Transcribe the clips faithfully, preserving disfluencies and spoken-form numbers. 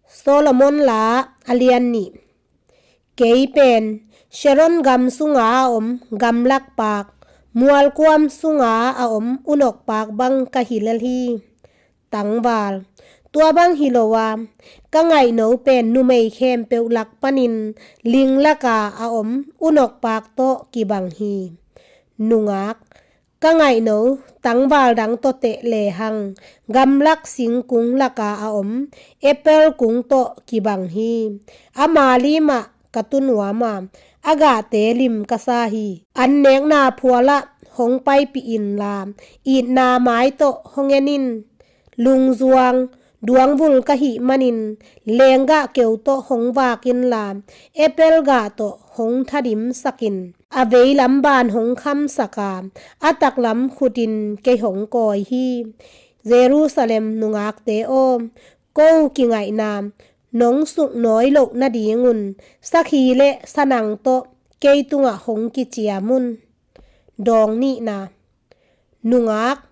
Solomon La a lian nih. Kei pen Sharon gam sunga a om gamlak paak, mualkuam sunga a om unok paak bang ka hi lel hi. Tangval. Tua bang hi lo a, ka ngaihno pen numei khempeuh lak panin linglaka a om unok paak tawh kibang hi. Nungak. Ka ngaihno tangval dang tawh teh lehang gamlak singkung laka a om apple kung tawh kibang hi. Ama limah ka tu nuam a, a gahte lim ka sa hi. An nekna phualah hong paipih inla, itna mai tawh hong en in. Lungzuang, duangvul ka hih manin lenggah keu tawh hong vak inla, apple gah tawh hong thadimsak in. A veilam ban hong khamsak a, a taklam khutin kei hong kawi hi. Jerusalem nungakte aw, ko kingaihna nong suknawi loh nadingun sakhi le sanang tawh kei tungah hong kiciam un. Dawng nihna. Nungak.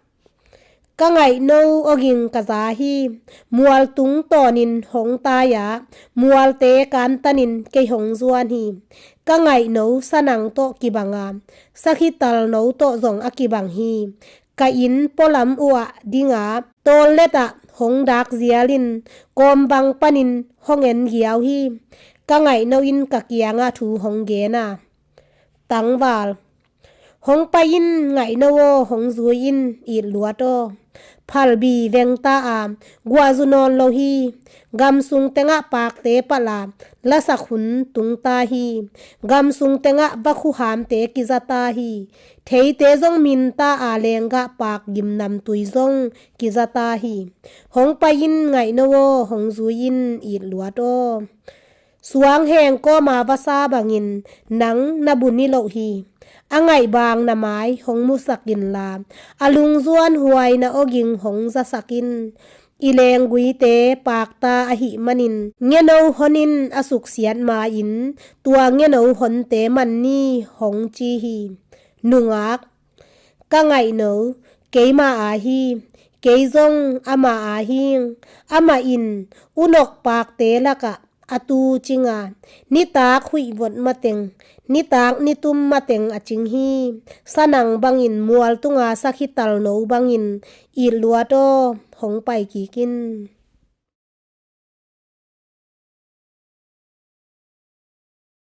Ka ngaihno awging ka za hi. Mual tung tawnin hong tai a, mualte kantanin kei hong zuan hi. Ka ngaihno sanang tawh kibang a, sakhi talno tawh zong a kibang hi. Ka inn pualam uhah ding a, tawlletah hong dak zialin kawmbang panin hong en giau hi. Ka ngaihno in ka kiangah thu hong gen a. Tangval. Hong pai in ngaihno aw, hong zui in itluat aw. Phalbi vengta a, guahzu nawn lo hi. Gamsung tengah paakte palh a, lasak hun tungta hi. Gamsung tengah vakhu hamte kizata hi. Theite zong minta a, lenggah paak gimnamtui zong kizata hi. Hong pai in ngaihno aw, hong zui in itluat aw. Suangheng kawma vasa bangin nang na bu niloh hi. A ngaihbang na mai hong musak inla, a lungzuan huai na awging hong zasak in. I lengguite paakta ahih manin ngeno honin a suksiat ma-in tua ngeno honte man ni hong ci hi. Nungak. Ka ngaihno keima a hi. Kei zong ama a hing. Amah in unok paakte lakah a tu cing a, nitak huihvot mateng, nitak nitum mateng a cing hi. Sanang bangin mual tunga sakhi talno bangin itluat aw, hong pai kik in.